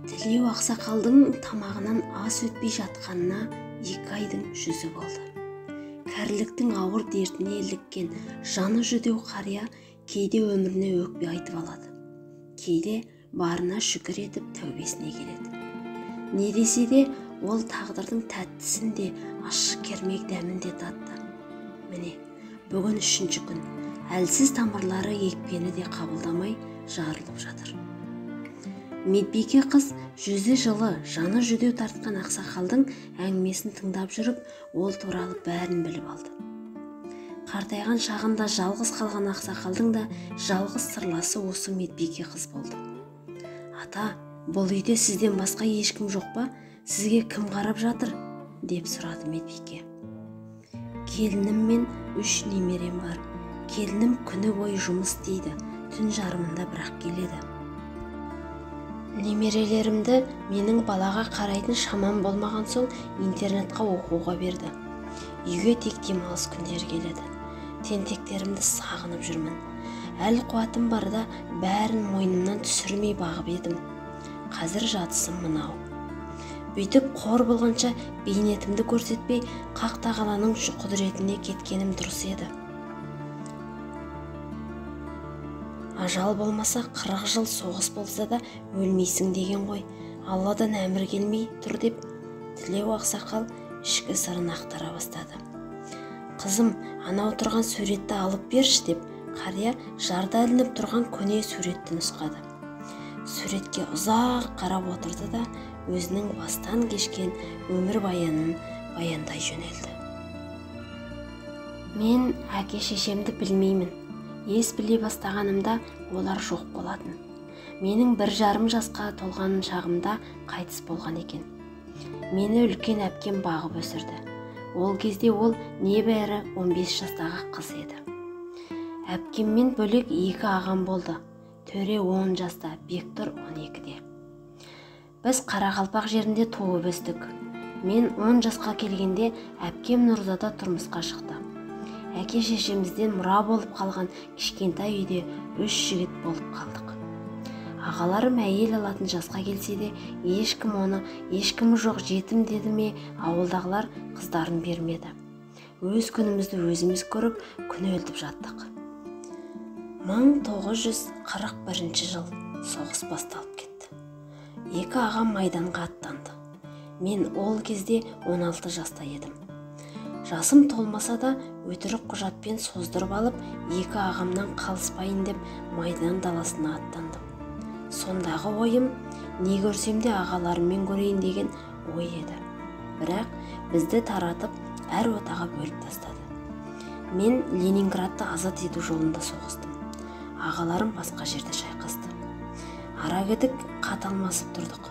Тілеу ақсақалдың тамағынан ас өтпей жатқанына 2 айдың жүзі болды. Кәріліктің ауыр дертіне іліккен жаны жүдеу қария кейде өміріне өкпе айтып алады. Кейде барына шүкір етіп тәубесіне келеді. Не десе де, ол тағдырдың тәттісін де, ащы кермек дәмін де татты. Міне, бүгін 3-ші күн. Әлсіз тамырлары екпені де қабылдамай жарылып жатыр. Медбике қыз жүзі жылы, жаны жүдеу тартқан ақсақалдың әңгімесін тыңдап жүріп, ол туралы бәрін біліп алды. Қартайған шағында жалғыз қалған ақсақалдың да жалғыз сырласы осы медбике қыз болды. Ата, бұл үйде сізден басқа ешкім жоқ па? Сізге кім қарап жатыр? Деп сұрады медбике. Келінім мен 3 немерем бар. Келінім күні бойы жұмыс істейді, түн жарымында бірақ келеді. Немерелерімді менің балаға қарайтын шамам болмаған соң интернатқа оқуға берді. Үйге тек демалыс күндері келеді. Тентектерімді сағынып жүрмін. Әл қуатым барда бәрін мойнымнан түсірмей бағып едім. Қазір жатысым мынау. Бүйтіп қор болғанша бейнетімді көрсетпей, қақ тағаланың құдіретіне кеткенім дұрыс еді. Ажал болмаса 40 жыл соғыс болса да өлмейсің деген ғой. Алладан әмір келмей тұр деп Тілеу ақсақал ішкі сырын ақтара бастады. Қызым, анау тұрған суретті алып берші деп қария жарда ілініп тұрған көне суретті нұсқады. Суретке ұзақ қарап отырды да өзінің бастан кешкен өмір баянын баяндай жөнелді. Мен әке шешемді білмеймін. Ес біле бастағанымда олар жоқ болатын. Менің 1,5 жасқа толған шағымда қайтыс болған екен. Мені үлкен әпкем бағып өсірді. Ол кезде ол небәрі 15 жастағы қыз еді. Әпкеммен бөлек 2 ағам болды. Төре 10 жаста, Бектұр 12-де. Біз Қарақалпақ жерінде туып өстік. Мен 10 жасқа келгенде әпкем Нұрзада тұрмысқа шықты. Әке шешемізден мұра болып қалған кішкентай үйде 3 жігіт болып қалдық. Ағаларым әйел алатын жасқа келсе де, ешкім оны, ешкімі жоқ жетім деді ме, ауылдағылар қыздарын бермеді. Өз күнімізді өзіміз көріп, күнелтіп жаттық. 1941 жыл соғыс басталып кетті. 2 ағам майданға аттанды. Мен ол кезде 16 жаста едім. Жасым толмаса да өтірік құжатпен создырып алып, 2 ағамнан қалыспайын деп майдан даласына аттандым. Сондағы ойым, не көрсем де ағаларыммен көрейін деген ой еді. Бірақ бізді таратып, әр отаға бөліп тастады. Мен Ленинградты азат ету жолында соғыстым. Ағаларым басқа жерде шайқасты. Ара кідік қат алмасып тұрдық.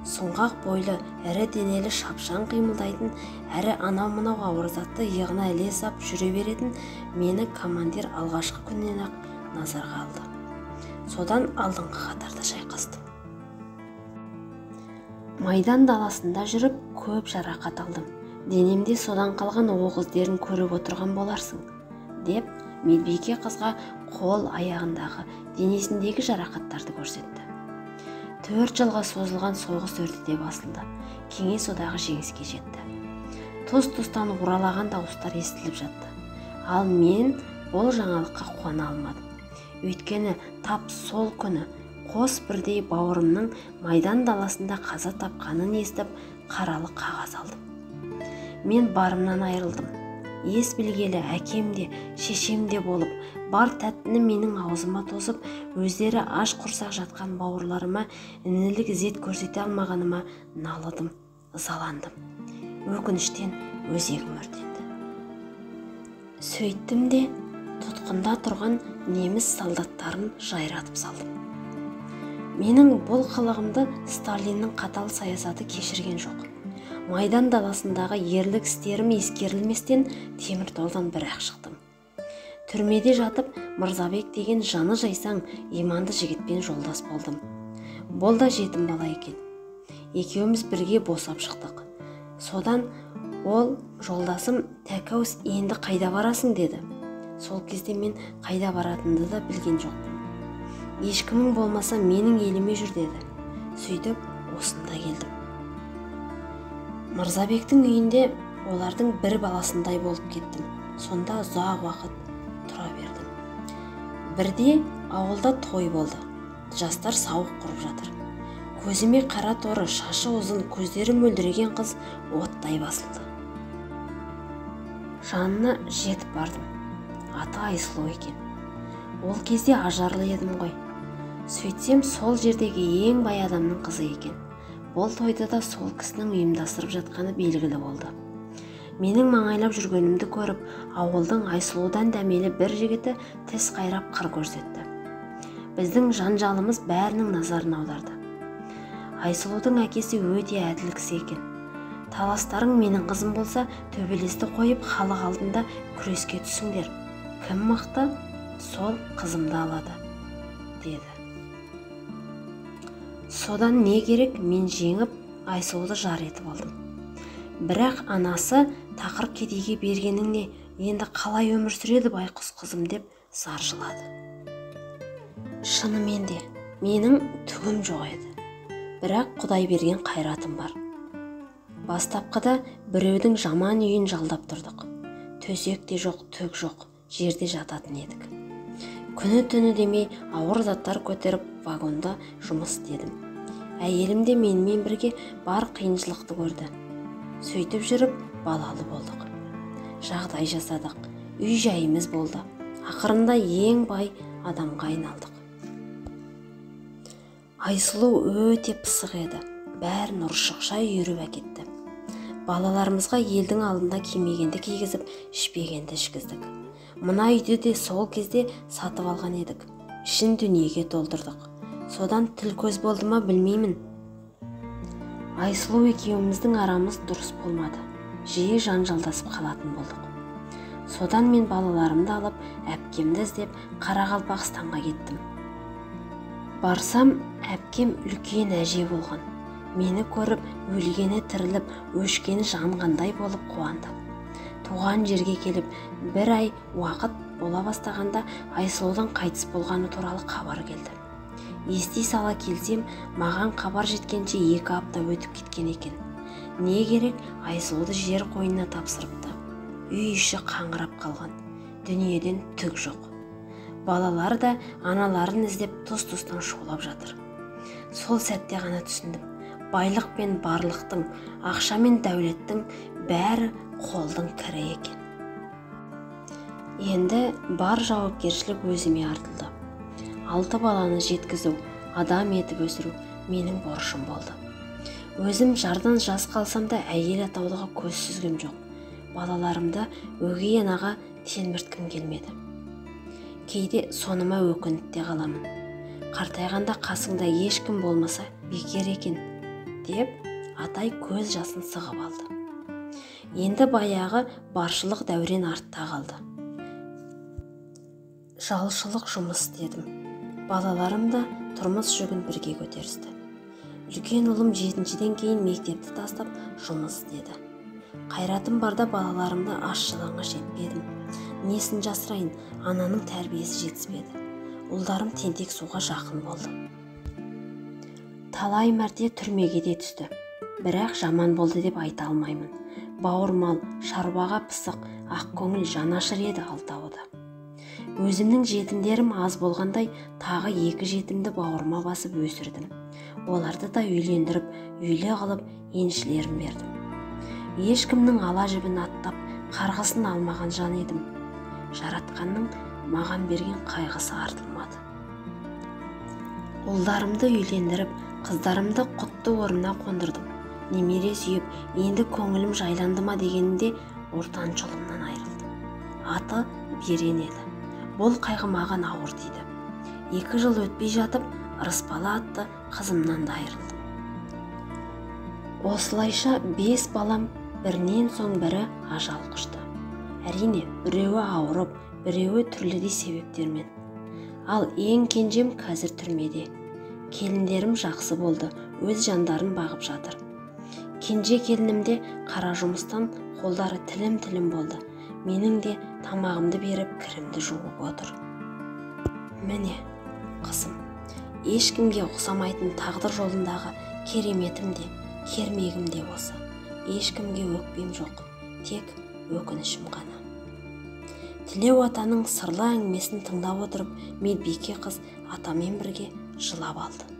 Сұңғақ бойлы, ірі денелі, шапшаң қимылдайтын, әрі анау-мынау ауыр затты иығына іле сап жүре беретін мені командир алғашқы күннен-ақ назарға алды. Содан алдыңғы қатарда шайқастым. Майдан даласында жүріп көп жарақат алдым. Денемде содан қалған оқ іздерін көріп отырған боларсың, деп медбике қызға қол аяғындағы, денесіндегі жарақаттарды көрсетті. 4 жылға созылған соғыс өрті де басылды. Кеңес одағы жеңіске жетті. Тұс-тұстан уралаған дауыстар естіліп жатты. Ал мен бұл жаңалыққа қуана алмадым. Өйткені тап сол күні қос бірдей бауырымның майдан даласында қаза тапқанын естіп, қаралы қағаз алдым. Мен барымнан айырылдым. Ес білгелі әкем де, шешем де болып, бар тәттіні менің аузыма тосып, өздері аш құрсақ жатқан бауырларыма інілік ізет көрсете алмағаныма налыдым, ызаландым. Өкініштен өзегім өртенді. Сөйттім де тұтқында тұрған неміс солдаттарын жайратып салдым. Менің бұл қылығымды Сталиннің қатал саясаты кешірген жоқ. Майдан даласындағы ерлік істерім ескерілместен темір тордан бір-ақ шықтым. Түрмеде жатып Мырзабек деген жаны жайсаң иманды жігітпен жолдас болдым. Бұл да жетім бала екен. Екеуміз бірге босап шықтық. Содан ол жолдасым Тәкәус енді қайда барасың деді. Сол кезде мен қайда баратынымды да білген жоқпын. Ешкімің болмаса менің еліме жүр деді. Сөйтіп осында келдім. Мырзабектің үйінде олардың бір баласындай болып кеттім. Сонда ұзақ уақыт тұра бердім. Бірде ауылда той болды. Жастар сауық құрып жатыр. Көзіме қара торы, шашы ұзын, көздері мөлдіреген қыз оттай басылды. Жанына жетіп бардым. Аты Айсұлу екен. Ол кезде ажарлы едім ғой. Сөйтсем, сол жердегі ең бай адамның қызы екен. Бұл тойды да сол кісінің ұйымдастырып жатқаны белгілі болды. Менің маңайлап жүргенімді көріп, ауылдың Айсұлудан дәмелі бір жігіті тіс қайрап қыр көрсетті. Біздің жанжалымыз бәрінің назарын аударды. Айсұлудың әкесі өте әділ кісі екен. Таластарың менің қызым болса, төбелесті қойып, халық алдында күреске түсіңдер. Кім мықты, сол қызымды алады, деді. Содан не керек, мен жеңіп, Айсұлуды жар етіп алдым. Бірақ анасы тақыр кедейге бергенің не, енді қалай өмір сүреді байқұс қызым деп зар жылады. Шынымен де, менің түгім жоқ еді. Бірақ Құдай берген қайратым бар. Бастапқыда біреудің жаман үйін жалдап тұрдық. Төсек те жоқ, түк жоқ, жерде жататын едік. Күні түні демей ауыр заттар көтеріп вагонда жұмыс істедім. Әйелім де менімен бірге бар қиыншылықты көрді. Сөйтіп жүріп балалы болдық. Жағдай жасадық, үй жайымыз болды. Ақырында ең бай адамға айналдық. Айсұлу өте пысық еді. Бәрін ұршықша үйіріп әкетті. Балаларымызға елдің алдында кимегенді кигізіп, ішпегенді ішкіздік. Мына үйді де сол кезде сатып алған едік. Ішін дүниеге толтырдық. Содан тіл көз болды ма білмеймін. Айсұлу екеуміздің арамыз дұрыс болмады. Жиі жанжалдасып қалатын болдық. Содан мен балаларымды алып, әпкемді іздеп Қарақалпақстанға кеттім. Барсам, әпкем үлкен әже болған. Мені көріп, өлгені тіріліп, өшкені жанғандай болып қуанды. Туған жерге келіп, бір ай уақыт бола бастағанда Айсұлудың қайтыс болғаны туралы хабар келді. Ести сала келсем, маған хабар жеткенше 2 апта өтіп кеткен екен. Не керек, Айсұлуды жер қойнына тапсырыпты. Үй іші қаңырап қалған. Дүниеден түк жоқ. Балалар да аналарын іздеп тұс-тұстан шулап жатыр. Сол сәтте ғана түсіндім. Байлық пен барлықтың, ақша мен дәулеттің бәрі қолдың кірі екен. Енді бар жауапкершілік өзіме артылды. 6 баланы жеткізу, адам етіп өсіру менің борышым болды. Өзім жардан жас қалсам да әйел атаулыға көз сүзгім жоқ. Балаларымды өгей анаға телмірткім келмеді. Кейде соныма өкініп те қаламын. Қартайғанда қасыңда ешкім болмаса бекер екен, деп атай көз жасын сығып алды. Енді баяғы баршылық дәурен артта қалды. Жалшылық жұмыс істедім. Балаларым да тұрмыс жүгін бірге көтерісті. Үлкен ұлым 7-ден кейін мектепті тастап жұмыс істеді. Қайратым барда балаларымды аш жалаңаш етпедім. Несін жасырайын, ананың тәрбиесі жетіспеді. Ұлдарым тентек суға жақын болды. Талай мәрте түрмеге де түсті. Бірақ жаман болды деп айта алмаймын. Бауырмал, шаруаға пысық, ақкөңіл жанашыр еді алтауы да. Өзімнің жетімдерім аз болғандай, тағы 2 жетімді бауырыма басып өсірдім. Оларды да үйлендіріп, үйлі қылып, еншілерін бердім. Ешкімнің ала жібін аттап, қарғысын алмаған жан едім. Жаратқанның маған берген қайғысы артылмады. Ұлдарымды үйлендіріп, қыздарымды құтты орнына қондырдым. Немере сүйіп, енді көңілім жайланды ма дегенінде ортаншы ұлымнан айырылдым. Аты Берен еді. Бұл қайғы маған ауыр тиді. 2 жыл өтпей жатып, Ырысбала атты қызымнан да айырылдым. Осылайша 5 балам бірінен соң бірі ажал құшты. Әрине, біреуі ауырып, біреуі түрлідей себептермен. Ал ең кенжем қазір түрмеде. Келіндерім жақсы болды, өз жандарын бағып жатыр. Кенже келінімде қара жұмыстан қолдары тілім-тілім болды. Менің де тамағымды беріп, кірімді жуып отыр. Міне, қызым, ешкімге ұқсамайтын тағдыр жолындағы Кереметім де, кермегім де осы. Ешкімге өкпем жоқ, тек өкінішім ғана. Тілеу атаның сырлы әңгімесін тыңдап отырып, медбике қыз атамен бірге жылап алды.